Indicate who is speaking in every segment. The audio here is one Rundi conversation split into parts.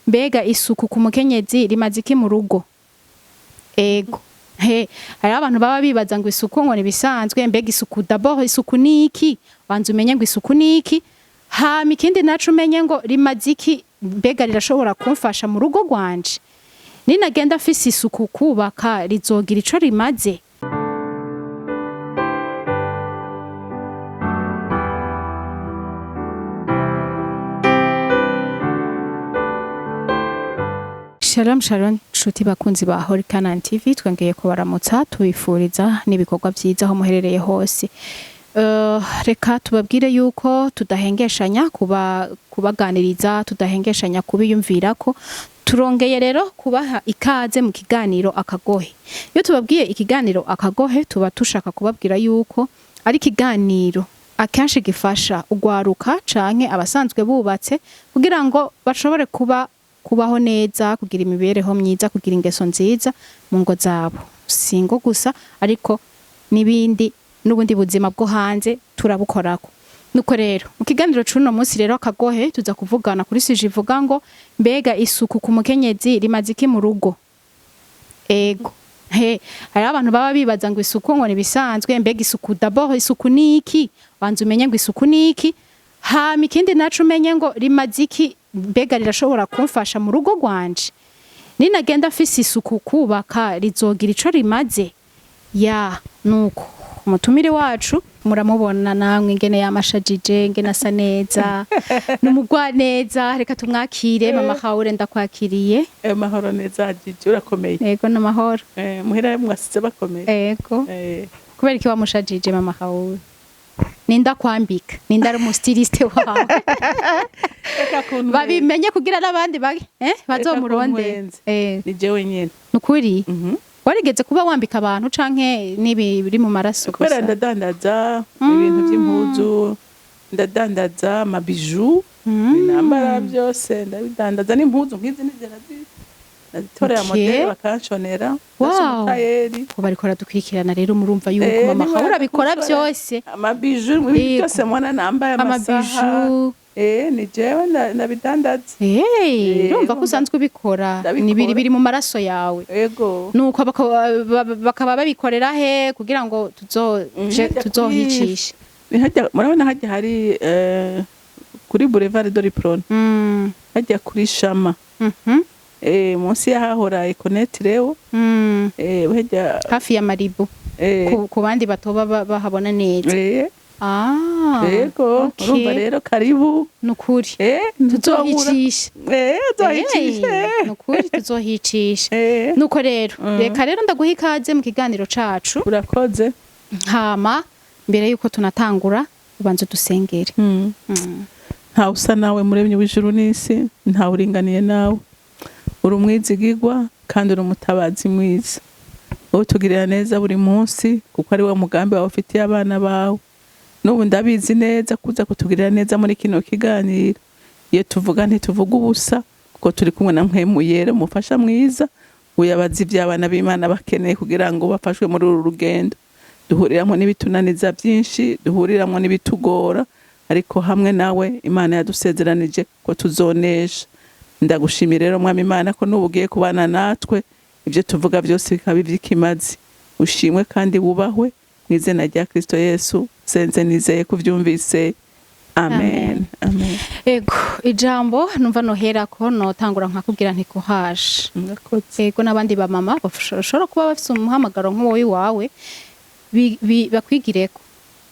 Speaker 1: Mbega isuku ku mukenyezi rimaze iki mu rugo? Ego. He, hariho abantu baba bibaza ngo isuku ngo nibisanzwe. Mbega isuku, d'abord isuku ni iki? Banza umenye ngo isuku ni iki, hama ikindi naco umenye ngo rimaze iki. Mbega rirashobora kumfasha mu rugo rwanje? Ninagenda mfise isuku kubaka, rizogira ico rimaze? Shalom shalom, nshuti bakunzi ba Holy Canaan TV, twongeye kubaramutsa tubifuriza n'ibikorwa byiza aho muherereye hose. Reka tubabwire yuko tudahengeshanya kubaganiriza, tudahengeshanya kubiyumvirako. Turongeye rero kubaha ikaze mu kiganiro Akagohe. Iyo tubabwiye ikiganiro Akagohe, tuba tushaka kubabwira yuko ari ikiganiro akenshi gifasha ugwaruka canke abasanzwe bubatse kugira ngo bashobore kubaho neza, kugira imibereho myiza, kugira ingeso nziza mu ngo zabo. Si ingo gusa, ariko n'ibindi, n'ubundi buzima bwo hanze turabukorako. Nuko rero mu kiganiro c'uno munsi rero Akagohe, tuza kuvugana kuri sujet ivuga ngo mbega isuku ku mukenyezi rimaze iki mu rugo? Ego. He, hariho abantu baba bibaza ngo isuku ngo nibisanzwe. Mbega isuku, d'abord isuku ni iki? Banza umenye ngo isuku ni iki, hama ikindi naco umenye ngo rimaze iki. Mbega rirashobora kumfasha mu rugo rwanje? Ninagenda mfise isuku kubaka, rizogira ico rimaze? Ya, nuko umutumire wacu muramubona namwe ingene yamashajije, ingene asa neza, n'umugwaneza. Reka tumwakire. Mama Haure, ndakwakiriye.
Speaker 2: Mahoro neza Jiji, urakomeye?
Speaker 1: Ego, n'amahoro.
Speaker 2: Muhira mwasize bakomeye?
Speaker 1: Ego. Kubera iki wamushajije, mama Haure? Ninda kwambika? Ninda ari umu styliste wawe?
Speaker 2: Reka kuntu
Speaker 1: Babimenye kugira n'abandi bazomurondere.
Speaker 2: Kuntwenza. Ni jewe nyene.
Speaker 1: Nukuri warigeze kuba wambika abantu canke nibi biri mu maraso
Speaker 2: Kubera
Speaker 1: gusa?
Speaker 2: Ndadandaza ibintu by'impuzu, ndadandaza ama bijoux, inambara, byose ndabidandaza, n'impuzu nk'izi nivyo nazitorera modèle bakanshonera. Ndafise umutayeri.
Speaker 1: Ko bariko baradukurikirana rero, murumva yuko mama
Speaker 2: niba
Speaker 1: Haura abikora
Speaker 2: kushora
Speaker 1: byose.
Speaker 2: Ama bijoux, ibintu byose mubona nambaye, amasaha.
Speaker 1: Ama bijoux.
Speaker 2: Ni jewe ndabidandaza.
Speaker 1: Urumva ko
Speaker 2: Urumva.
Speaker 1: usanzwe ubikora.
Speaker 2: Ndabikora.
Speaker 1: Ni biri mu maraso yawe.
Speaker 2: Ego.
Speaker 1: Nuko bakaba babikorera he kugira ngo tuzoje tuzohicishe?
Speaker 2: Ni hajya murabona hajya hari kuri boulevard de l'Uprona, hajya kuri Shama, munsi y'ahahora Econet reo, hajya
Speaker 1: Hafi ya Maribu, ku bandi batoba bahabona neza.
Speaker 2: Yego. Urumva rero, karibu.
Speaker 1: Nukuri
Speaker 2: Ntuzobura.
Speaker 1: tuzohicisha.
Speaker 2: Uzohicishe.
Speaker 1: Nukuri tuzohicisha. Nuko rero, reka rero ndaguha ikaze mu kiganiro cacu.
Speaker 2: Urakoze.
Speaker 1: Hama mbere yuko tunatangura, ubanza udusengere.
Speaker 2: Ntawe usa nawe, muremyi w'ijuru n'isi, ntawe uringaniye nawe. Uri umwizigigwa kandi uri umutabazi mwiza, wowe utugirira neza buri munsi kuko ari wo mugambi wawe ufitiye abana bawe. N'ubu ndabizi neza kuza kutugirira neza muri kino kiganiro. Iyo tuvuga ntituvuga ubusa, kuko turi kumwe na Mpwemu Yera, umufasha mwiza uyabaza ibyo abana b'Imana bakeneye kugira ngo bafashwe muri uru rugendo. Duhuriramo n'ibitunaniza byinshi, duhuriramo n'ibitugora, ariko hamwe nawe Imana yadusezeranije ko tuzonesha. Ndagushimira rero, Mwami Imana, ko n'ubu ugiye kubana natwe, ibyo tuvuga byose bikaba iby'ikimazi. Ushimwe kandi wubahwe mu izina rya Kristo Yesu senze nizeye kubyumvise, amen, amen.
Speaker 1: Ego, ijambo numva noherako, notangura nkakubwira nti kuhaje.
Speaker 2: Murakoze.
Speaker 1: Ego, n'abandi bamama bashobora kuba bafise umuhamagaro nk'uwo wawe, bakwigireko,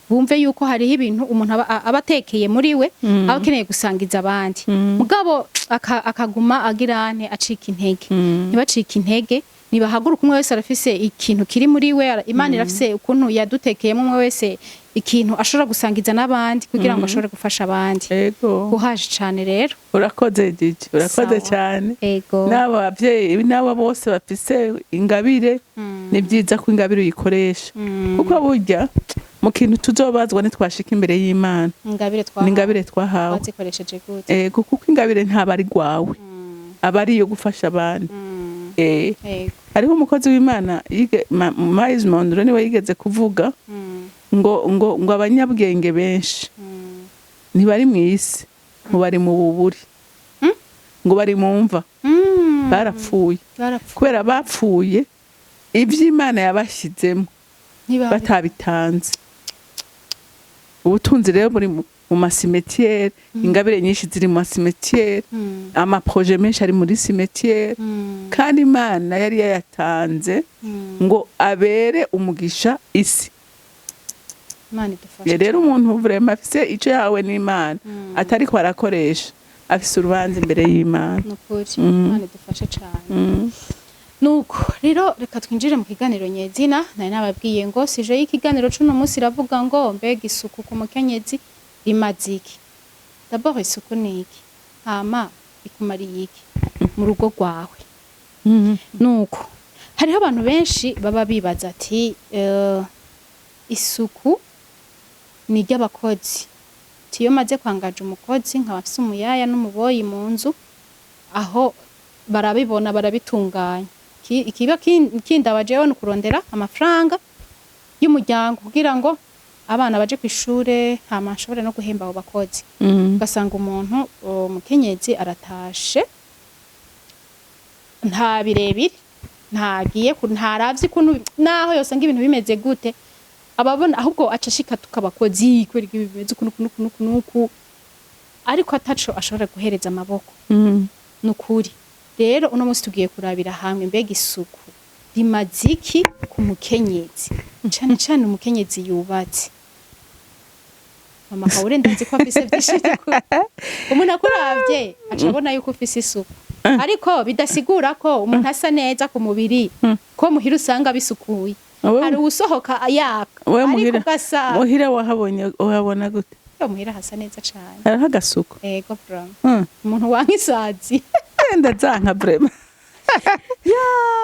Speaker 1: bumve yuko hariho ibintu umuntu aba atekeye muri we, aba akeneye gusangiza abandi, mugabo akaguma agira ante, acika intege. Ntibacike intege, nibahaguruka. Umwe wese arafise ikintu kiri muri we, Imana irafise ukuntu yadutekeyemo umwe wese ikintu ashobora gusangiza n'abandi kugira ngo ashobore gufasha abandi. Kuhaje cane rero.
Speaker 2: Urakoze Gigi, urakoze
Speaker 1: Sawa.
Speaker 2: cyane.
Speaker 1: Ego.
Speaker 2: N'abo bavyeyi n'abo bose bafise ingabire, ni byiza ko ingabire uyikoresha, kuko burya mu kintu tuzobazwa nitwashika imbere y'Imana
Speaker 1: Ingabire
Speaker 2: ni
Speaker 1: twahawe
Speaker 2: ingabire twahawe.
Speaker 1: Twazikoresheje gute?
Speaker 2: Ego, kuko ingabire ntaba ari rwawe, aba ari iyo gufasha abandi. Hariho umukozi w'Imana Miles Monroe, niwe yigeze kuvuga ngo abanyabwenge benshi ntibari mu isi, ngo bari mu buburi. Ngo bari mu mva. Barapfuye.
Speaker 1: Barapfuye.
Speaker 2: Kubera bapfuye ivy'Imana yabashyizemo batabitanze. Ubutunzi rero buri mu ma cimetières, ingabire nyinshi ziri mu ma cimetières, ama projets menshi ari muri cimetière, kandi Imana yari yayatanze ngo abere umugisha isi.
Speaker 1: Imana idufashe.
Speaker 2: Rero umuntu vraiment afise ico yahawe n'Imana atariko arakoresha, afise urubanza imbere y'Imana.
Speaker 1: Nukuri, Imana idufashe cane. Nuko rero reka twinjire mu kiganiro nyezina. Nari nababwiye ngo sujet y'ikiganiro c'uno munsi iravuga ngo: mbega isuku ku mukenyezi rimaze iki? D'abord, isuku ni iki? Hama ikumariye iki mu rugo rwawe? Nuko hariho abantu benshi baba bibaza ati isuku ni iry'abakozi. Ati iyo maze kwangaja umukozi, nkaba mfise umuyaya n'umuboyi mu nzu, aho barabibona, barabitunganya. Ikiba kindaba jewe ni ukurondera amafaranga y'umuryango kugira ngo abana baje kw'ishure, hama nshobore no guhemba abo bakozi. Ugasanga umuntu, umukenyezi, aratashe, nta birebire, ntagiye ntaravye ukuntu, naho yosanga ibintu bimeze gute, ababona ahubwo aca ashika tukabakozi kubera ibi bimeze uku nuku nuku nuku nuku, ariko ataco ashobora guhereza amaboko. Nukuri rero uno munsi tugiye kurabira hamwe: mbega isuku rimaze iki ku mukenyezi, cane cane umukenyezi yubatse? Mama Kawure, ndazi ko afise vyinshi vyo umuntu akuravye aca abona yuko ufise isuku, ariko bidasigura ko umuntu asa neza ku mubiri ko muhira usanga bisukuye. Hari uwusohoka yaka,
Speaker 2: Wewe
Speaker 1: ariko
Speaker 2: muhira
Speaker 1: ugasanga
Speaker 2: muhira wahabonye, uhabona gute?
Speaker 1: Yo, muhira hasa neza cane.
Speaker 2: Hariho agasuku.
Speaker 1: Ego, vraiment. Umuntu wanka isazi.
Speaker 2: Ndazanka vraiment,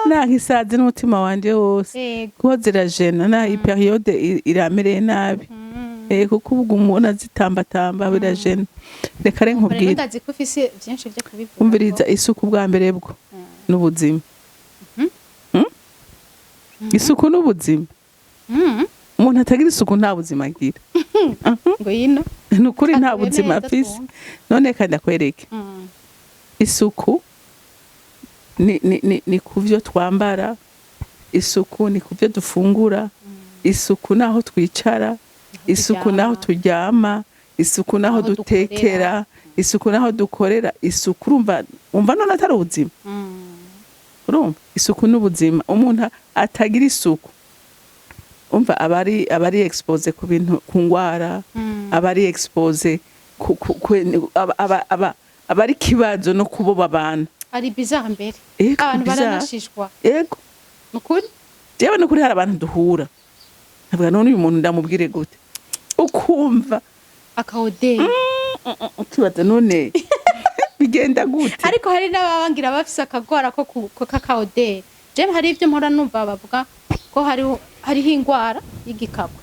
Speaker 2: nanka isazi n'umutima wanje wose. Kuko zirajena na iyi période iramereye nabi. Kuko ubwo umubona zitambatamba, birajena. Reka re
Speaker 1: Rero
Speaker 2: nkubwire.
Speaker 1: ndazi ko ufise vyinshi vyo kubivuga.
Speaker 2: Umviriza, isuku bwa mbere bwo n'ubuzima. Isuku n'ubuzima. Umuntu atagira isuku nta buzima agira.
Speaker 1: Ngo yino.
Speaker 2: Ni ukuri, nta
Speaker 1: Tatuye
Speaker 2: buzima
Speaker 1: neza
Speaker 2: afise.
Speaker 1: twumve.
Speaker 2: None kandi akwereke. Isuku ni ku byo twambara, isuku ni ku byo dufungura, isuku naho twicara, isuku naho turyama, isuku naho
Speaker 1: Aho
Speaker 2: dutekera, isuku naho dukorera isuku. Urumva, umva none atari ubuzima? Urumva, isuku n'ubuzima. Umuntu atagira isuku, umva, aba ari exposé ku bintu, ku ngwara. Aba ari exposé ku aba ari kibazo no kuboba abantu.
Speaker 1: Ari bizarre mbere.
Speaker 2: Ego,
Speaker 1: abantu
Speaker 2: bizarre.
Speaker 1: Baranashishwa.
Speaker 2: Ego.
Speaker 1: Nukuri.
Speaker 2: Jewe nukuri hari abantu duhura nkavuga: none uyu muntu ndamubwire gute? Ukumva
Speaker 1: akaoderi.
Speaker 2: Ukibaza none bigenda gute?
Speaker 1: Ariko hari n'ababangira bafise akagwara ko kakaoderi. Jewe hari ivyo mpora numva bavuga ko hariho ingwara y'igikakwe.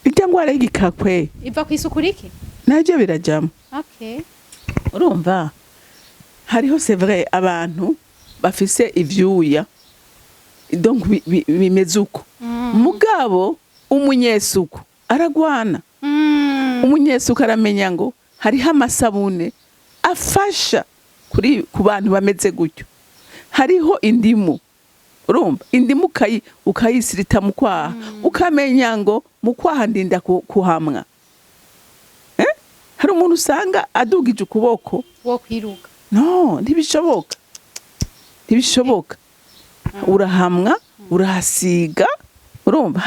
Speaker 2: Irya ngwara y'igikakwe
Speaker 1: iva kw'isuku rike.
Speaker 2: Navyo birajamo. Urumva, hariho, c'est vrai, abantu bafise ivyuya, donc bimeze uko. Mugabo umunyesuku aragwana. Umunyesuku aramenya ngo hariho amasabune afasha ku bantu bameze gutyo, hariho indimu. Urumva, indimu ukayisirita mu kwaha, ukamenya ngo mu kwaha ndinda kuhamwa. Hari umuntu usanga adugije ukuboko
Speaker 1: wo kwiruka.
Speaker 2: No, ntibishoboka, ntibishoboka. Urahamwa, urahasiga. Urumva,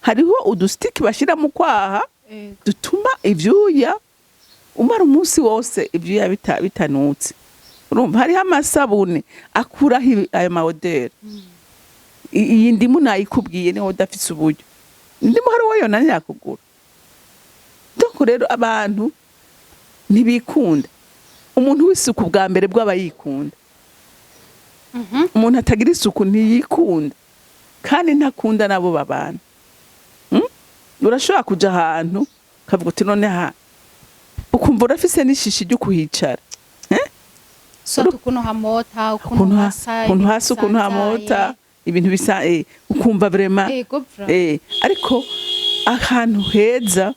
Speaker 2: hariho udusitiki bashyira mu kwaha dutuma ivyuya umara umunsi wose ivyuya bitanutse. Urumva, hariho amasabune akuraho ayo ma odeurs. Iyi ndimu nayikubwiye, niba udafise uburyo, indimu hari uwo yonani yakugura. Donc rero abantu ntibikunda. Umuntu w'isuku bwa mbere bw'aba yikunda. Umuntu atagira isuku ntiyikunda kandi ntakunda nabo babana. Urashobora kuja ahantu ukavuga uti none ha, ukumva urafise n'ishishi ryo kuhicara.
Speaker 1: Soit ukuntu hamota, ukuntu
Speaker 2: ukuntu
Speaker 1: hasa,
Speaker 2: ukuntu
Speaker 1: ibintu
Speaker 2: hasi, ukuntu hamota,
Speaker 1: bisanzaye.
Speaker 2: Ibintu bisa, ukumva vraiment.
Speaker 1: Ego, vraiment.
Speaker 2: Ariko ahantu heza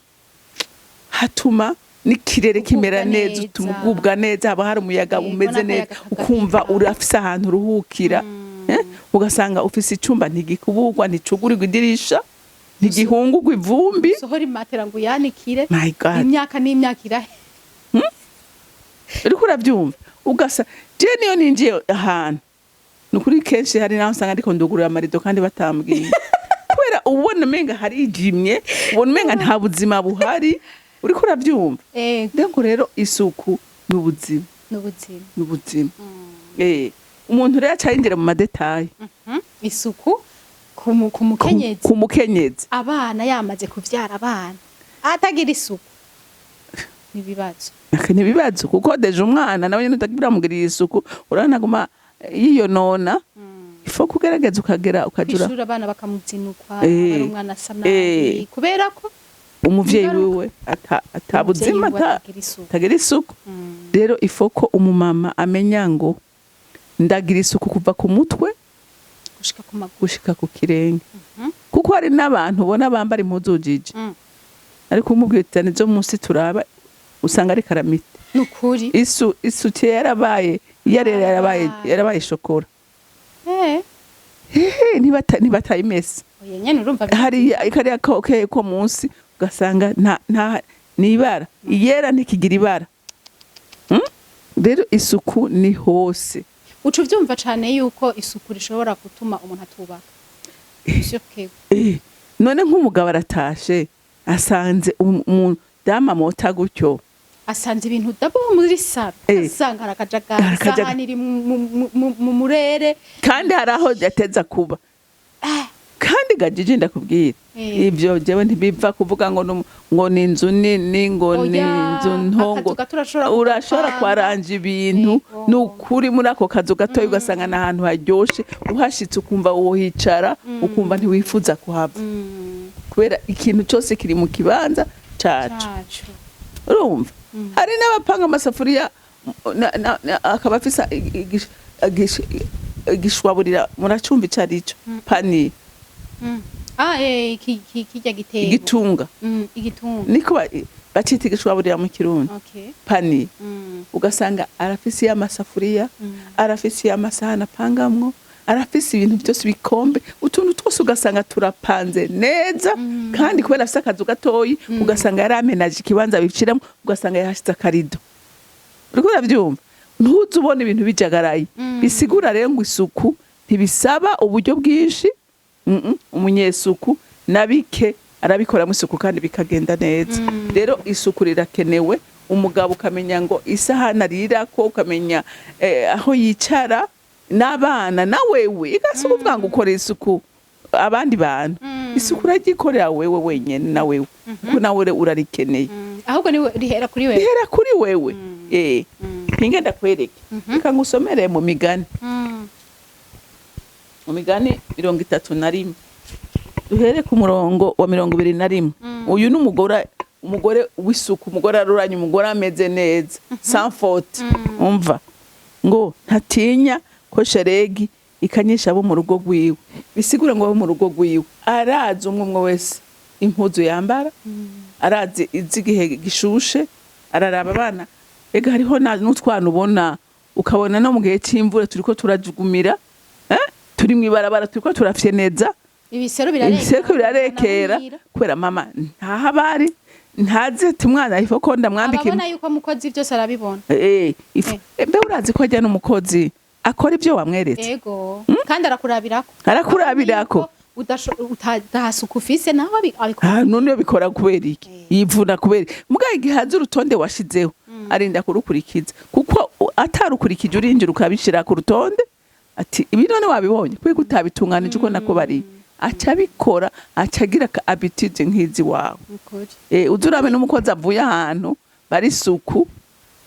Speaker 2: hatuma N'ikirere kimera
Speaker 1: Ugubwa
Speaker 2: neza,
Speaker 1: neza.
Speaker 2: utuma ugubwa neza, haba hari umuyaga umeze neza,
Speaker 1: n'akayaga
Speaker 2: ukumva
Speaker 1: kagashika.
Speaker 2: Urafise ahantu uruhukira, ugasanga ufise icumba ntigikuburwa, nticugurirwa idirisha, ntigihungurwa ivumbi.
Speaker 1: Sohora imatera ngo uyanikire.
Speaker 2: My God.
Speaker 1: Imyaka n'imyaka irahe.
Speaker 2: Uriko urabyumva, ugasa je niyo ninjiye ahantu, ni ukuri kenshi hari naho usanga ariko ndugurura amarido kandi batambwiye, kubera ubona umenga harijimye, ubona umenga nta buzima buhari. Uriko urabyumva?
Speaker 1: Ego.
Speaker 2: Ndego rero, isuku ni ubuzima.
Speaker 1: N'ubuzima.
Speaker 2: Ni ubuzima. Umuntu rero aca yinjira mu ma détails.
Speaker 1: Isuku ku mukenyezi.
Speaker 2: Ku mukenyezi.
Speaker 1: Abana, yamaze kuvyara abana atagira isuku, nibibazo.
Speaker 2: Aka ni ibibazo, kuko déjà umwana nawe nyene utagira uramugirira isuku, urabona aguma yiyonona. Ifo kugerageza ukagera ukajura.
Speaker 1: Kwishuri abana bakamuzinukwa, ari umwana asa nabi kubera ko
Speaker 2: umuvyeyi
Speaker 1: ingaruka.
Speaker 2: wiwe ata buzima
Speaker 1: Umuvyeyi wiwe atagira isuku.
Speaker 2: Atagira isuku. Rero ifo ko umumama amenya ngo ndagira isuku kuva ku mutwe
Speaker 1: gushika ku maguru,
Speaker 2: gushika ku kirenge, kuko hari n'abantu ubona bambara impuzu jiji, ariko umubwiye uti nizo munsi turaba, usanga ari karamite.
Speaker 1: Nukuri.
Speaker 2: Isutiye yarabaye yarera, yarabaye
Speaker 1: Yarabaye.
Speaker 2: Yarabaye shokora. Hehe, ntibatayimesa.
Speaker 1: Oya nyene, urumva
Speaker 2: Hariya kariya ko munsi ugasanga nta ni ibara, iyera ntikigira ibara. Rero isuku ni hose.
Speaker 1: Uca uvyumva cane yuko isuku rishobora gutuma umuntu atubaka. Sûr que
Speaker 2: None nk'umugabo aratashe asanze umudamu amota gutyo,
Speaker 1: asanze ibintu dabo muri salon, asanga hari akajagari,
Speaker 2: Hari akajagari.
Speaker 1: Isahani iri mu murere.
Speaker 2: Kandi hari aho yateza kuba. Kandi gajiji, ndakubwira, ivyo jewe ntibiva kuvuga ngo ngo ni inzu nini, ngo ni
Speaker 1: Oya,
Speaker 2: inzu nto, ngo
Speaker 1: akazu gato urashobora
Speaker 2: urashobora
Speaker 1: kugapanga.
Speaker 2: Kwaranja ibintu.
Speaker 1: Yego.
Speaker 2: Ni ukuri, muri ako kazu gatoya ugasanga ni ahantu haryoshe, uhashitse ukumva wohicara, ukumva ntiwifuza kuhava, kubera ikintu cyose kiri mu kibanza caco.
Speaker 1: Cacu.
Speaker 2: Urumva hari n'abapanga amasafuriya akaba afise igishwaburira, muracumva ico arico, panier.
Speaker 1: Ah, kirya gitebo.
Speaker 2: Igitunga.
Speaker 1: Igitunga.
Speaker 2: Niko bacita igishwaburira mu Kirundi. Panier. Ugasanga arafise y'amasafuriya, arafise y'amasahani apangamwo, arafise ibintu byose, ibikombe, utuntu twose ugasanga turapanze neza. Kandi kubera afise akazu gatoyi, ugasanga yaramenaje ikibanza bishiramo, ugasanga yahashize akarido. Uriko uravyumva, ntuze ubona ibintu bijagaraye. Bisigura rero ngo isuku ntibisaba uburyo bwinshi. Umunyesuku nabike arabikoramo isuku kandi bikagenda neza. Rero isuku rirakenewe. Umugabo ukamenya ngo isahani arirako, ukamenya aho yicara n'abana na wewe. Igasi kuvuga ngo ukora isuku abandi bantu, isuku uraryikorera wewe wenyene na wewe, kuko nawe urarikeneye.
Speaker 1: Ahubwo niwe rihera kuri wewe.
Speaker 2: Rihera kuri wewe. Ntinge ndakwereke, reka ngusomere mu Migani, mu Migani 31, duhere ku murongo wa 21. Uyu ni umugore, umugore w'isuku, umugore aruranye, umugore ameze neza, sans faute. Umva ngo ntatinya ko sheregi ikanyisha abo mu rugo rwiwe. Bisigura ngo abo mu rugo rwiwe arazi umwe umwe wese impuzu yambara, arazi iz'igihe gishushe, araraba abana. Ega hariho n'utwana ubona, ukabona no mu gihe c'imvura turiko turajugumira, eh? Turi mw'ibarabara turiko turafyeneza.
Speaker 1: Ibisero birarekera.
Speaker 2: Ibiseko birarekera kubera mama ntaho abari, ntazi ati umwana ifo ko ndamwambika.
Speaker 1: Ababona yuko mukozi byose arabibona.
Speaker 2: Mbe urazi ko ajya n'umukozi akora ibyo wamweretse?
Speaker 1: Ego, kandi arakurabirako.
Speaker 2: Arakurabirako.
Speaker 1: Utahasuku ufise nawe abikora.
Speaker 2: Ah, none iyo bikora kubera iki? Yivuna kubera iki? Mugabo igihe haza urutonde washizeho, arinda kurukurikiza, kuko atarukurikije urinjira ukabishira ku rutonde, ati ibi none wabibonye kubera utabitunganije uko nako bari, aca abikora, aca agira ka habitude nk'izi wawe.
Speaker 1: Nukuri.
Speaker 2: Uza urabe n'umukozi avuye ahantu bari isuku,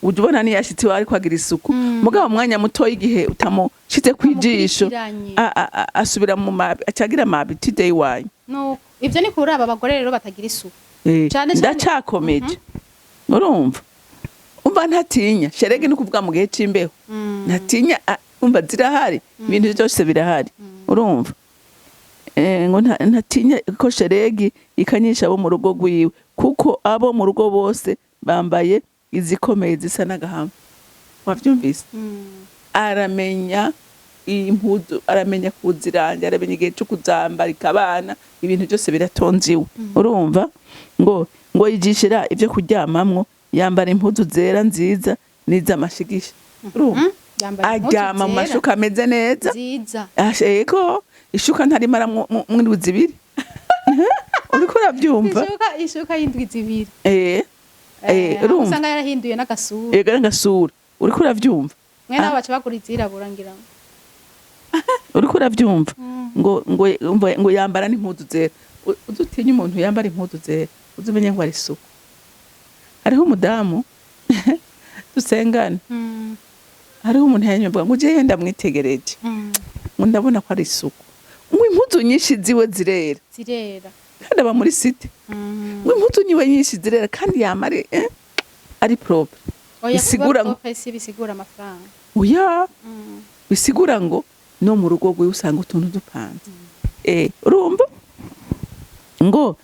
Speaker 2: ujya ubona niyo yashitse iwawe ariko agira isuku. Mugabo mu mwanya muto y'igihe utamushize kw'ijisho,
Speaker 1: Utamukurikiranye.
Speaker 2: asubira mu mabi, aca agira ama habitude y'iwanyu.
Speaker 1: Nuko ivyo ni kuraba abagore rero batagira isuku. Cane cane.
Speaker 2: Ndacakomeje. Urumva, umva, ntatinya sherege, ni ukuvuga mu gihe c'imbeho ntatinya, umva zirahari, ibintu byose birahari. Urumva, ngo ntatinya ko sheregi ikanyisha abo mu rugo rwiwe, kuko abo mu rugo bose bambaye izikomeye zisa n'agahama. Wavyumvise? Aramenya impuzu, aramenya kuziranja, aramenya igihe cyo kuzambarika abana, ibintu byose biratonze iwe. Urumva ngo yigishira ibyo kuryamamwo, yambara impuzu zera nziza n'iz'amashigisha. Urumva?
Speaker 1: Yambaye impuzu
Speaker 2: Aryama mu
Speaker 1: zera
Speaker 2: mashuka ameze neza.
Speaker 1: Nziza.
Speaker 2: Ego, ishuka ntarimara mwindwi 2. Uriko urabyumva?
Speaker 1: Ishuka y'indwi 2.
Speaker 2: Eh.
Speaker 1: Eh,
Speaker 2: urumva?
Speaker 1: usanga yarahinduye n'agasura.
Speaker 2: Ego, n'agasura. Uriko uravyumva?
Speaker 1: Mwe nabo baca bagura izirabura, ngira ngo.
Speaker 2: Uriko uravyumva? Ngo yambara n'impuzu zera. Uze utinye umuntu yambara impuzu zera, uze umenye ngo ari isuku. Hariho umudamu dusengana, hariho umuntu yanyumva ngo uje ndamwitegereje, ngo ndabona ko ari isuku, ngo impuzu nyinshi ziwe zirera.
Speaker 1: Zirera.
Speaker 2: Kandi aba muri cité. Ngo impuzu nyiwe nyinshi zirera kandi yama ari propre.
Speaker 1: Oya,
Speaker 2: Bisigura
Speaker 1: kuba propre si bisigura amafaranga.
Speaker 2: Oya, bisigura ngo no mu rugo rwiwe usanga utuntu dupanze. Urumva ngo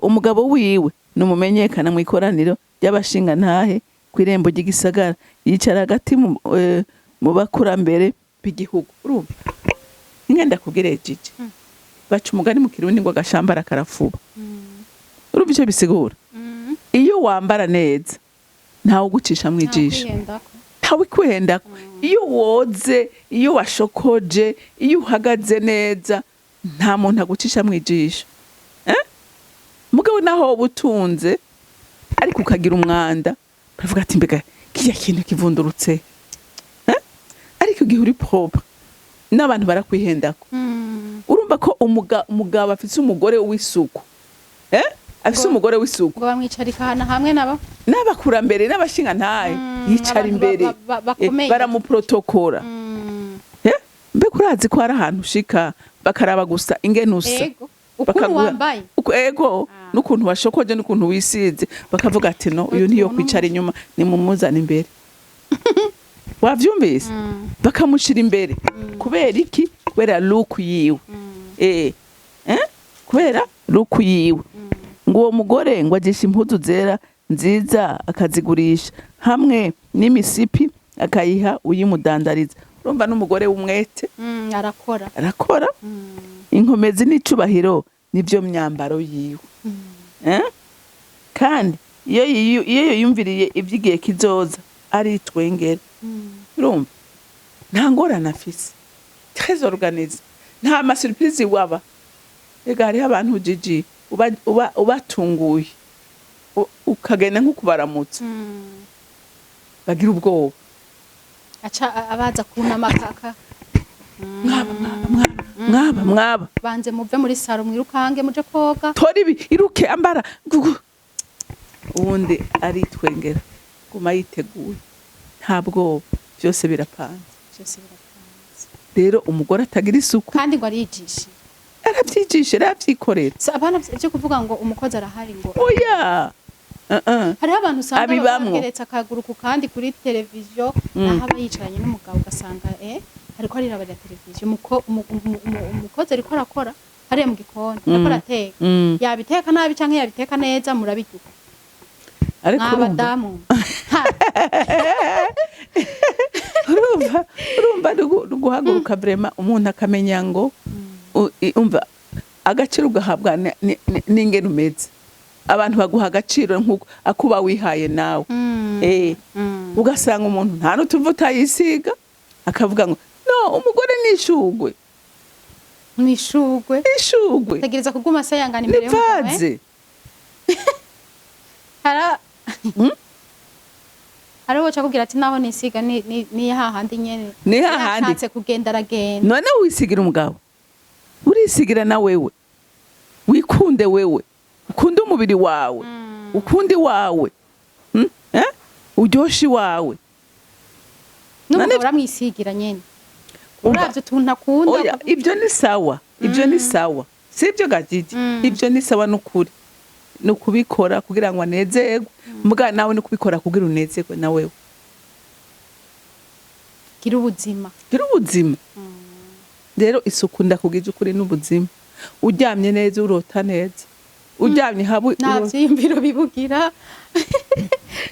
Speaker 2: umugabo wiwe numumenyekana mu ikoraniro ry'abashingantahe ku irembo ry'igisagara, yicara hagati mu bakurambere b'igihugu. Urumva, ingenda kubwire Gigi, baca umugani mu Kirundi ngo agashambara karafuba. Urumva icyo bisigura? Iyo wambara neza, ntawe ugucisha mu ijisho.
Speaker 1: Nta kwihendako.
Speaker 2: Ntawe ikwihendako. Iyo woze, iyo washokoje, iyo uhagaze neza, nta muntu agucisha mu ijisho. Eh? Mugabo naho woba utunze ariko ukagira umwanda, baravuga ati: "Mbega kirya kintu kivundurutse?" Eh? Ariko igihe uri propre, n'abantu barakwihendako. Urumva ko umugabo afise umugore w'isuku, eh? Afise umugore w'isuku,
Speaker 1: ngo bamwicarika ahantu hamwe nabo
Speaker 2: n'abakurambere n'abashingantahe, yicara
Speaker 1: abantu
Speaker 2: imbere.
Speaker 1: bakomeye.
Speaker 2: Baramuprotokora. Eh? Mbega urazi ko hari ahantu ushika bakaraba gusa ingene usa?
Speaker 1: Ego, ukuntu wambaye.
Speaker 2: Ego,
Speaker 1: Ah.
Speaker 2: n'ukuntu washokoje n'ukuntu wisize, bakavuga ati: "No, uyu ntiyo
Speaker 1: Utuntu.
Speaker 2: kwicara inyuma, nimumuzana imbere." Wavyumvise? Bakamushira imbere. Kubera iki? Kubera look yiwe. Eh? Kubera look yiwe. Ngo uwo mugore ngo agisha impuzu zera nziza, akazigurisha hamwe n'imisipi, akayiha uyimudandariza. Urumva n'umugore w'umwete.
Speaker 1: Arakora.
Speaker 2: Arakora. Inkomezi n'icubahiro nivyo myambaro yiwe. Eh? Kandi iyo yiyumviriye ivy'igihe kizoza, aritwengera. Urumva nta ngorane afise, très organisé, nta ma surprise waba. Ega hariho abantu, Gigi, uba ubatunguye, ukagenda nko kubaramutsa, bagira ubwoba.
Speaker 1: Aca abaza kunama kaka.
Speaker 2: Mwaba, mwaba, mwaba, mwaba, mwaba.
Speaker 1: Banze muve muri salon, mwirukange muje koga.
Speaker 2: Tora ibi, iruke, ambara gugu. Ubundi aritwengera, guma yiteguye, nta bwoba, byose birapanze.
Speaker 1: Byose birapanze.
Speaker 2: Rero umugore atagira isuku,
Speaker 1: Kandi ngo ariyigisha.
Speaker 2: Arabyigisha, arabyikorera.
Speaker 1: So, abana byo kuvuga ngo umukozi arahari ngo
Speaker 2: Oya, uh -uh.
Speaker 1: Hariho abantu usanga
Speaker 2: Abibamwo.
Speaker 1: bageretse akaguru ku kandi kuri televiziyo, naho aba yicaranye n'umugabo, ugasanga ariko arirabira televiziyo. Umukozi ariko arakora hariya mu gikoni, ariko arateka. Yabiteka nabi canke yabiteka neza, murabirya.
Speaker 2: Ariko urumva
Speaker 1: Mwabadamu. Ha.
Speaker 2: Urumva ni uguhaguruka vraiment, umuntu akamenya ngo umva, agaciro ugahabwa n'ingene umeze. Abantu baguha agaciro nk'uko akuba wihaye nawe. Ugasanga umuntu nta n'utuvuta yisiga, akavuga ngo no umugore ni ishugwe.
Speaker 1: Mwishugwe.
Speaker 2: Ishugwe.
Speaker 1: Tegereza kuguma asayangana
Speaker 2: Ni
Speaker 1: imbere y'umugabo, eh?
Speaker 2: Vase.
Speaker 1: Hariho uca akubwira ati: "Naho nisiga ni hahandi nyene."
Speaker 2: Ni hahandi.
Speaker 1: Yashatse kugenda aragenda.
Speaker 2: None wisigira umugabo, urisigira na wewe? Wikunde wewe, ukunde umubiri wawe, ukunde iwawe. Eh? Uryoshe iwawe.
Speaker 1: N'umugabo uramwisigira nyene, uravye utuntu akunda.
Speaker 2: Oya, ibyo ni sawa, ibyo ni sawa, si ibyo gagigi. Ibyo ni sawa n'ukuri, ni ukubikora kugira ngo anezerwe. Mbwa nawe ni ukubikora kugira unezerwe na wewe.
Speaker 1: Gira ubuzima.
Speaker 2: Gira ubuzima. Rero isuku, ndakubwije ukuri, n'ubuzima. Uryamye neza, urota neza. Uryamye habu.
Speaker 1: Nta vyiyumviro bibugira,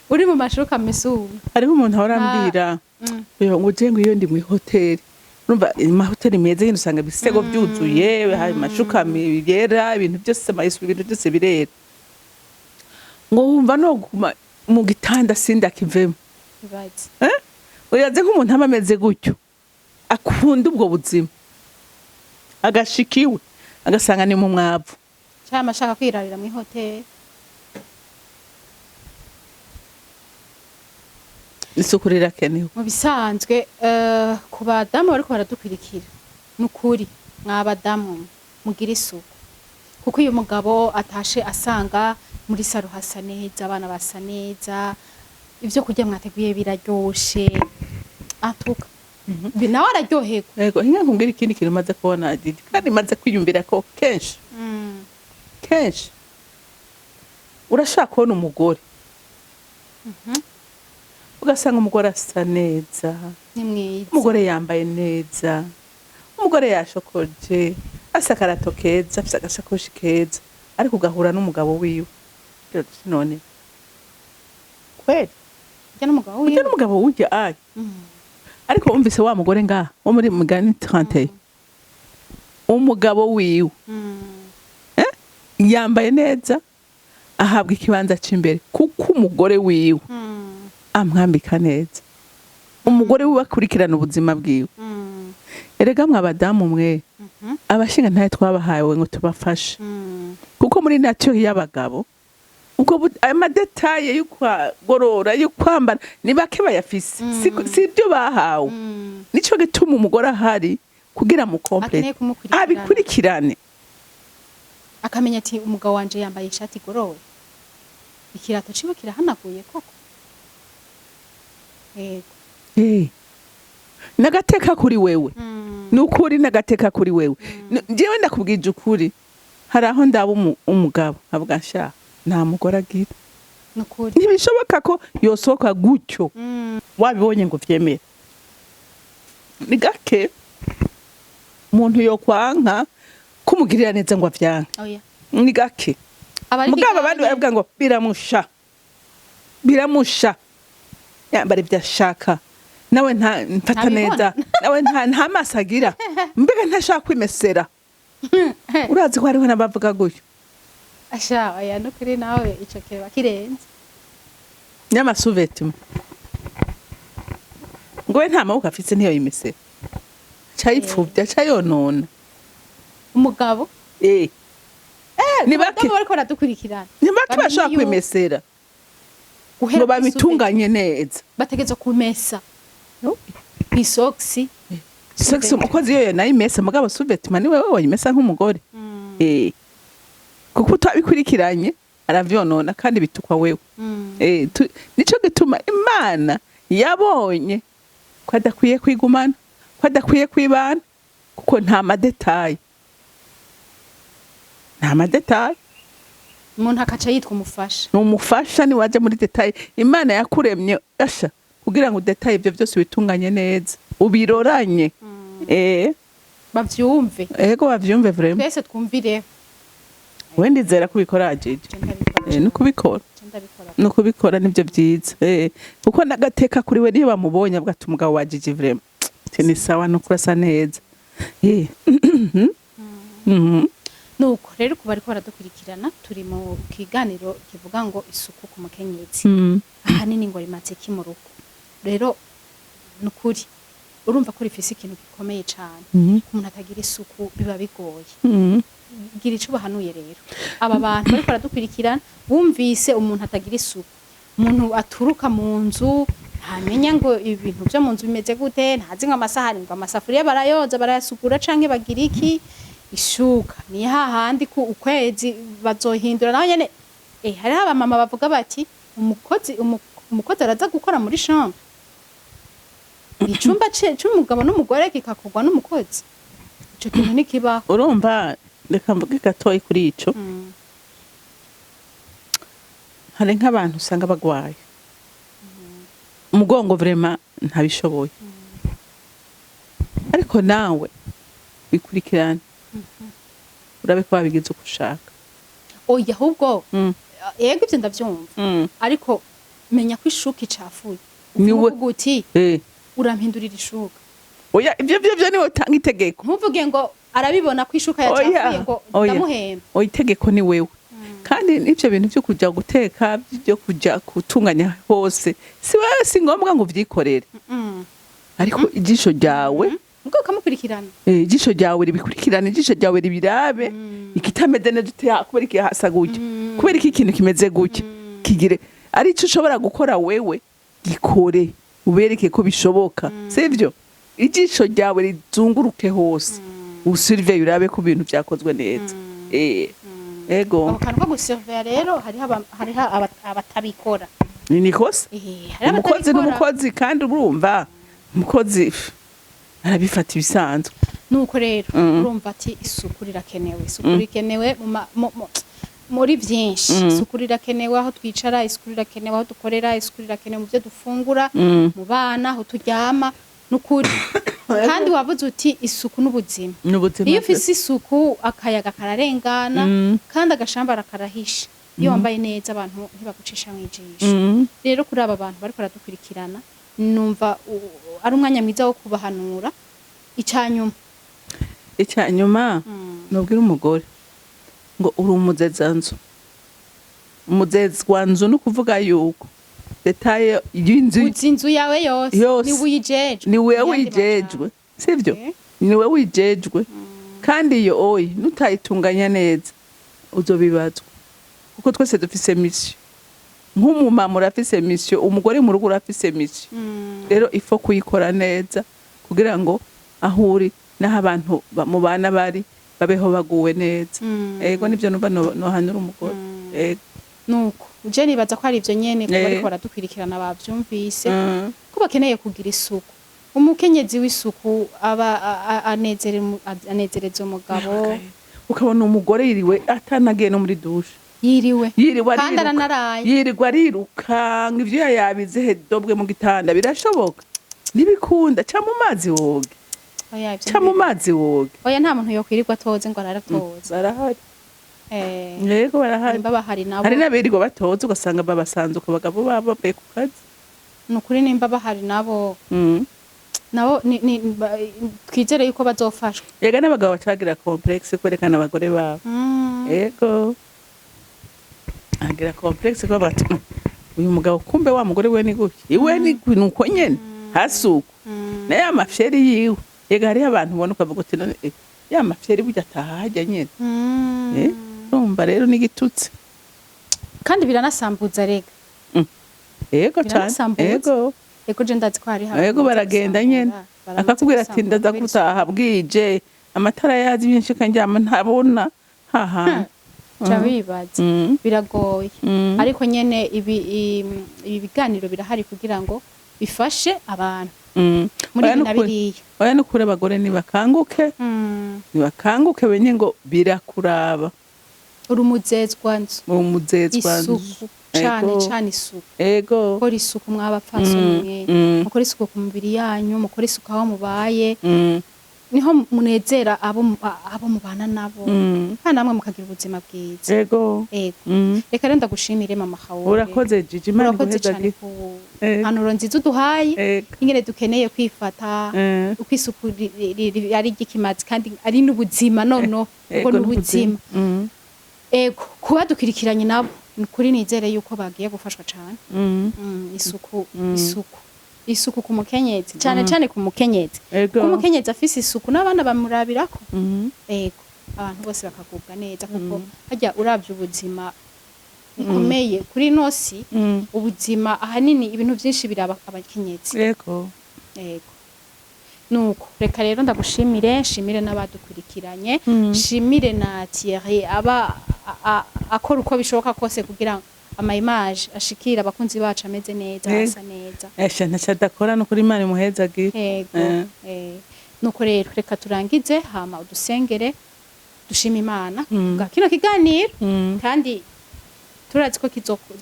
Speaker 1: uri mu mashuka mesuwe.
Speaker 2: Hariho umuntu ahora ambwira ngo je ngo iyo ndi mu hoteli, urumva amahoteli meza nyine, usanga ibisego byuzuye, hari amashuka yera, ibintu byose, amayesu, ibintu byose birera, ngo wumva no guma mu gitanda sindakivemo.
Speaker 1: Ibaze.
Speaker 2: Eh? Uraze nk'umuntu aba ameze gutyo, akunda ubwo buzima, agashika iwe agasanga ni mu mwavu.
Speaker 1: Cyangwa ashaka kwirarira mu hoteli.
Speaker 2: Isuku rirakenewe.
Speaker 1: Mu bisanzwe, ku badamu bariko baradukwirikira, ni ukuri mwa badamu mugira isuku, kuko iyo umugabo atashe asanga muri saro hasa neza, abana basa neza, ibyo kurya mwateguye biraryoshe, atuka nawe araryoherwa.
Speaker 2: Yego, inka nkubwira ikindi kintu maze kubona, Didi, kandi maze kwiyumvira ko kenshi kenshi urashaka kubona umugore, ugasanga umugore asa neza,
Speaker 1: Ni mwiza.
Speaker 2: umugore yambaye neza, umugore yashokoje, afise akarato keza, afise agasakoshi keza, ariko ugahura n'umugabo wiwe. Ugira uti, none kweli
Speaker 1: Urya n'umugabo
Speaker 2: urya
Speaker 1: wiwe?
Speaker 2: n'umugabo wurya ayi. Ariko wumvise wa mugore ngaha wo muri mugani 31, umugabo wiwe yambaye neza, ahabwa ikibanza c'imbere kuko umugore wiwe amwambika neza, umugore wiwe akurikirana ubuzima bwiwe. Erega mwe abadamu mwe, abashinga ntaye twabahawe ngo tubafashe, kuko muri nature y'abagabo ubwo ayo ma détails yo kwagorora, yo kwambara, ni bake bayafise. Si ibyo bahawe. Nico gituma umugore ahari kugira mu complète.
Speaker 1: Akeneye kumukurikirana.
Speaker 2: Abikurikirane.
Speaker 1: Akamenya ati umugabo wanje yambaye ishati igorowe, ikirato ciwe kirahanaguye koko, yego.
Speaker 2: N'agateka kuri wewe. Ni ukuri, n'agateka kuri wewe. Njyewe ndakubwije ukuri, hari aho ndaba umugabo avuga sha nta mugore agira.
Speaker 1: Nukuri.
Speaker 2: Ntibishoboka ko yosohoka gutyo. Wabibonye ngo vyemere, ni gake umuntu yokwanka kumugirira neza ngo avyanke.
Speaker 1: Oya.
Speaker 2: Ni gake.
Speaker 1: Abari
Speaker 2: Mugabo abandi baravuga ngo biramusha, biramusha, yambara ibyo ashaka, nawe nta mfata
Speaker 1: Ntabibona.
Speaker 2: neza, nawe nta maso agira, mbega ntashaka kwimesera. Urazi ko hariho n'abavuga gutyo.
Speaker 1: Asha, oya, nukuri nawe ico kiba kirenze.
Speaker 2: N'ama sous-vêtements, ngo we nta maboko afise, ntiyo yimesera, cayipfuvya, cayonona.
Speaker 1: Umugabo?
Speaker 2: Ni bake.
Speaker 1: Abadamu bariko baradukurikirana
Speaker 2: Ni bake
Speaker 1: bamenye
Speaker 2: bashobora
Speaker 1: yuko
Speaker 2: kwimesera
Speaker 1: guhera
Speaker 2: ngo
Speaker 1: kw'isuve
Speaker 2: babitunganye neza.
Speaker 1: Bategerezwa kumesa kw'isogisi.
Speaker 2: Sogisi umukozi yoyo nayimesa, mugabo sous-vêtement ni wewe wayimesa nk'umugore. Kuko utabikurikiranye aravyonona kandi bitukwa wewe. Nico gituma Imana yabonye ko adakwiye kwigumana, ko adakwiye kwibana, kuko nta ma détails, nta ma détails.
Speaker 1: Umuntu akaca yitwa umufasha.
Speaker 2: Ni umufasha niwaja muri détails. Imana yakuremye asha kugira ngo détaille ivyo vyose, ubitunganye neza, ubiroranye.
Speaker 1: Bavyumve.
Speaker 2: Ego, bavyumve vraiment.
Speaker 1: Twese twumvireho.
Speaker 2: We ndizera ko ubikora, Jeje.
Speaker 1: Je ndabikora.
Speaker 2: No kubikora.
Speaker 1: Je ndabikora.
Speaker 2: No kubikora nivyo vyiza, kuko n'agateka kuri we niyo bamubonye avuga ati umugabo wa Gigi vraiment ati ni sawa, no kurasa neza.
Speaker 1: Nuko rero kuba ariko baradukurikirana, turi mu kiganiro kivuga ngo isuku ku mukenyezi ahanini ngo rimaze ki mu rugo. Rero nukuri urumva ko rifise ikintu gikomeye cane. Ku muntu atagira isuku biba bigoye. Gira ico bahanuye rero aba bantu bariko baradukurikirana, bumvise umuntu atagira isuku, umuntu aturuka mu nzu ntamenya ngo ibintu vyo mu nzu bimeze gute, ntazi ngo amasahani, ngo amasafuriya barayoza, barayasukura canke bagira iki, ishuka ni hahandi ku ukwezi bazohindura naho nyene. Hariho abamama bavuga bati umukozi umukozi araza gukora muri chambre, icumba c'umugabo n'umugore kikakorwa n'umukozi. Ico kintu ntikibaho.
Speaker 2: Urumva, reka mvuge gatoyi kuri ico. Hari nk'abantu usanga bagwaye umugongo, vraiment ntabishoboye, ariko nawe bikurikirane, urabe ko wabigize uko ushaka.
Speaker 1: Oya, ahubwo
Speaker 2: Mm.
Speaker 1: yego, ibyo ndabyumva, ariko menya ko ishuka icafuye, uvuga uti urampindurira ishuka.
Speaker 2: Oya, ivyo vyo niwe utanga itegeko.
Speaker 1: Ntuvuge ngo arabibona ko ishuka yacafuye ngo
Speaker 2: Oya.
Speaker 1: ndamuhemba.
Speaker 2: Oya, itegeko ni wewe. Kandi n'ivyo bintu vyo kuja guteka, byo kuja gutunganya hose, si wewe, si ngombwa ngo uvyikorere, ariko ijisho ryawe
Speaker 1: ubwo ukamukurikirana.
Speaker 2: Ijisho ryawe ribikurikirane, ijisho ryawe ribirabe ikitameze neza, uti: "Ah, kubera iki hasa gutya? Kubera iki ikintu kimeze gutya?" Kigire ari ico ushobora gukora wewe, gikore, ubereke ko bishoboka, sivyo? Ijisho ryawe rizunguruke hose, usurveille, urabe ko ibintu vyakozwe neza. Ego.
Speaker 1: Ako kantu ko gusurveilla rero, hariho abatabikora.
Speaker 2: Ni nikosa.
Speaker 1: Hariho
Speaker 2: Umukozi
Speaker 1: abatabikora.
Speaker 2: n'umukozi, kandi urumva umukozi arabifata ibisanzwe.
Speaker 1: Nuko rero urumva ati isuku rirakenewe, isuku rikenewe muri byinshi. Isuku rirakenewe aho twicara, isuku rirakenewe aho dukorera, isuku rirakenewe mu byo dufungura, mu bana, aho turyama, nukuri. Kandi wavuze uti isuku n'ubuzima.
Speaker 2: N'ubuzima.
Speaker 1: Iyo ufise isuku, akayaga kararengana, kandi agashambara karahisha. Iyo wambaye neza, abantu ntibagucisha mu ijisho. Rero kuri aba bantu bariko baradukurikirana, numva ari umwanya mwiza wo kubahanura icanyuma.
Speaker 2: Icya nyuma nubwira umugore ngo uri umuzezanzu, umuzezwanzu, ni ukuvuga yuko détail y'inzu
Speaker 1: Uzi inzu yawe yose.
Speaker 2: Yose.
Speaker 1: Ni uyijejwe.
Speaker 2: Ni wewe
Speaker 1: Mu yandi
Speaker 2: wijejwe, sivyo?
Speaker 1: Eh.
Speaker 2: Ni wewe wijejwe, kandi iyo oyi nutayitunganya neza uzobibazwa, kuko twese dufise mission. Nk'umumama urafise mission, umugore mu rugo urafise mission. Rero il faut kuyikora neza kugira ngo aho uri n'aho abantu mubana bari babeho baguwe neza. Ego, nivyo numva nohanura umugore. Ego.
Speaker 1: Nuko je nibaza ko ari ivyo nyene kuba ariko baradukurikirana bavyumvise ko bakeneye kugira isuku. Umukenyezi w'isuku aba anezereza umugabo.
Speaker 2: Ukabona umugore yiriwe atanagiye no muri douche.
Speaker 1: Yiriwe
Speaker 2: Yiriwe
Speaker 1: kandi
Speaker 2: ariruka.
Speaker 1: aranaraye.
Speaker 2: Yirirwa ariruka ngo ivyo yabize hedobwe mu gitanda. Birashoboka? Ntibikunda. Ca mu mazi woge.
Speaker 1: Oya, ivyo
Speaker 2: Ca mu mazi woge.
Speaker 1: Oya, nta muntu yokwirirwa atoze ngo araratoze.
Speaker 2: Barahari. Yego, barahari.
Speaker 1: Nimba bahari nabo,
Speaker 2: Hari n'abirirwa batoze, ugasanga babasanze abagabo babo bavuye ku kazi.
Speaker 1: Ni ukuri, nimba bahari nabo, nabo twizere yuko bazofashwa.
Speaker 2: Yega, n'abagabo bacagira complexe kwerekana abagore babo. Ego, agira complexe ko bati: Uyu mugabo kumbe wa mugore we ni gutya, iwe ni nuko nyene hasi uko." Na ya mafyeri yiwe. Yega, hariho abantu ubona ukavuga uti: "None ya mafyeri burya ataha hajya nyene." Urumva rero n'igitutsi.
Speaker 1: Kandi biranasambuza rega.
Speaker 2: Ego cane.
Speaker 1: Biranasambuza.
Speaker 2: Ego.
Speaker 1: Ego, je ndazi ko hari
Speaker 2: Ego, baragenda nyene, akakubwira ati: "Ndaza gutaha bwije, amatara yazimye, nshika ndyama ntabona haha."
Speaker 1: Ca bibaza, biragoye. Ariko nyene ibi biganiro birahari kugira ngo bifashe abantu muri
Speaker 2: Oya,
Speaker 1: ibi na
Speaker 2: nukuri.
Speaker 1: biriya.
Speaker 2: Oya, nukuri, abagore nibakanguke. Nibakanguke benye ngo birakuraba.
Speaker 1: Uri umuzezwa nzu.
Speaker 2: Umuzezwa.
Speaker 1: Isuku cane.
Speaker 2: Ego.
Speaker 1: Cane isuku.
Speaker 2: Ego.
Speaker 1: Mukora isuku mw'abapfasoni mwe. Mukora isuku ku mubiri yanyu, mukora isuku aho mubaye, niho munezera abo mubana nabo, kandi namwe mukagira ubuzima bwiza.
Speaker 2: Ego.
Speaker 1: Ego. Reka rero ndagushimire, mama Hawe.
Speaker 2: Urakoze, Jiji, Imana
Speaker 1: Urakoze cyane
Speaker 2: iguhezagire.
Speaker 1: ku mpanuro nziza uduhaye, ingene dukeneye kwifata, uko isuku ari iry'ikimazi kandi ari n'ubuzima noneho, kuko
Speaker 2: Ego,
Speaker 1: n'ubuzima. Ego, kuba dukurikiranye nabo, ni ukuri nizere yuko bagiye gufashwa cyane. Isuku, isuku, isuku ku mukenyezi, cyane cyane ku mukenyezi.
Speaker 2: Ego.
Speaker 1: Kuko umukenyezi afise isuku, n'abana bamurabirako. Ego, abantu bose bakagubwa neza, kuko harya uravye ubuzima bukomeye kuri nosi, ubuzima ahanini ibintu byinshi biraba abakenyezi.
Speaker 2: Ego.
Speaker 1: Ego, nuko reka rero ndagushimire, nshimire n'abadukurikiranye, nshimire na Thierry aba akora uko bishoboka kose kugira ngo ama image ashikira abakunzi bacu ameze neza, asa neza.
Speaker 2: Esha, ntacyo adakora, nukuri, Imana imuhezagire.
Speaker 1: Ego. Nuko rero reka turangize, hama udusengere, dushima Imana bwa kino kiganiro, kandi turazi ko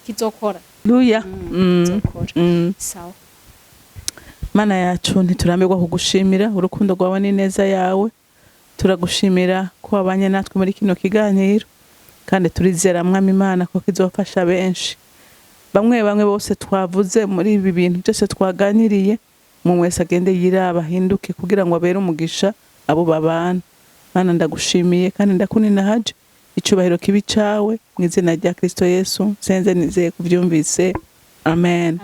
Speaker 1: kizokora.
Speaker 2: Luya.
Speaker 1: Kizokora. Sawa.
Speaker 2: Mana yacu, ntiturambirwa kugushimira urukundo rwawe n'ineza yawe. Turagushimira ko wabanye natwe muri kino kiganiro. Kandi turizera, Mwami Imana, ko kizofasha benshi. Bamwe bamwe bose twavuze muri ibi bintu byose twaganiriye, mu wese agende yiraba, ahinduke kugira ngo abere umugisha abo babana. Mana, ndagushimiye kandi ndakuninahaje. Icubahiro kibi cawe, mu izina rya Kristo Yesu nsenze nizeye kuvyumvise, amen.